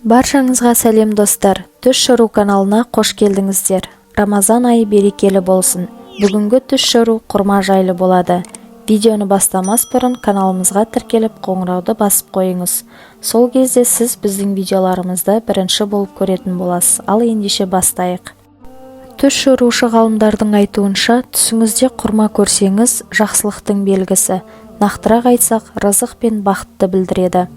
Баршаңызға сәлем, достар! Түс жору каналына қош келдіңіздер! Рамазан айы берекелі болсын! Бүгінгі түс жору құрма жайлы болады. Видеоны бастамас бұрын каналымызға тіркеліп, қоңырауды басып қойыңыз. Сол кезде сіз біздің видеоларымызды бірінші болып көретін боласыз. Ал ендеше бастайық. Түс жорушы ғалымдардың айтуынша, түсіңізде құрма көрсеңіз, жақсылықтың белгісі, нақтырақ айтсақ, рызық пен бақытты білдіреді.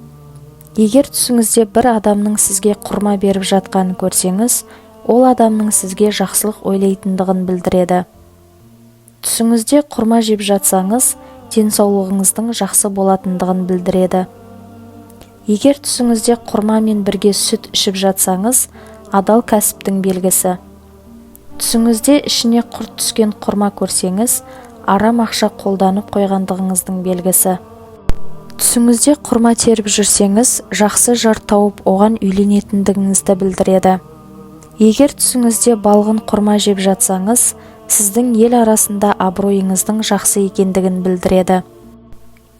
Егер түсіңізде бір адамның сізге құрма беріп жатқанын көрсеңіз, ол адамның сізге жақсылық ойлайтындығын білдіреді. Түсіңізде құрма жеп жатсаңыз, денсаулығыңыздың жақсы болатындығын білдіреді. Егер түсіңізде құрмамен бірге сүт ішіп жатсаңыз, адал кәсіптің белгісі. Түсіңізде ішіне құрт түскен құрма көрсеңіз, арам ақша қолданып қойғандығыңыздың белгісі. Түсіңізде құрма теріп жүрсеңіз, жақсы жар тауып, оған үйленетіндігіңізді білдіреді. Егер түсіңізде балғын құрма жеп жатсаңыз, сіздің ел арасында абыройыңыздың жақсы екендігін білдіреді.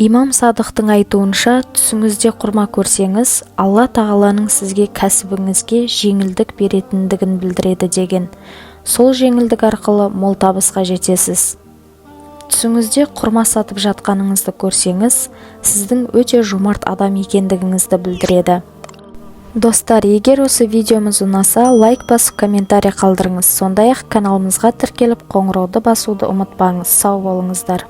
Имам Садықтың айтуынша, түсіңізде құрма көрсеңіз, Алла тағаланың сізге кәсібіңізге жеңілдік беретіндігін білдіреді деген. Сол жеңілдік арқылы мол табысқа жетесіз. Түсіңізде құрма сатып жатқаныңызды көрсеңіз, сіздің өте жомарт адам екендігіңізді білдіреді. Достар, егер осы видеомыз ұнаса, лайк басып, комментарий қалдырыңыз. Сондай-ақ каналымызға тіркеліп, қоңырауды басуды ұмытпаңыз. Сау болыңыздар!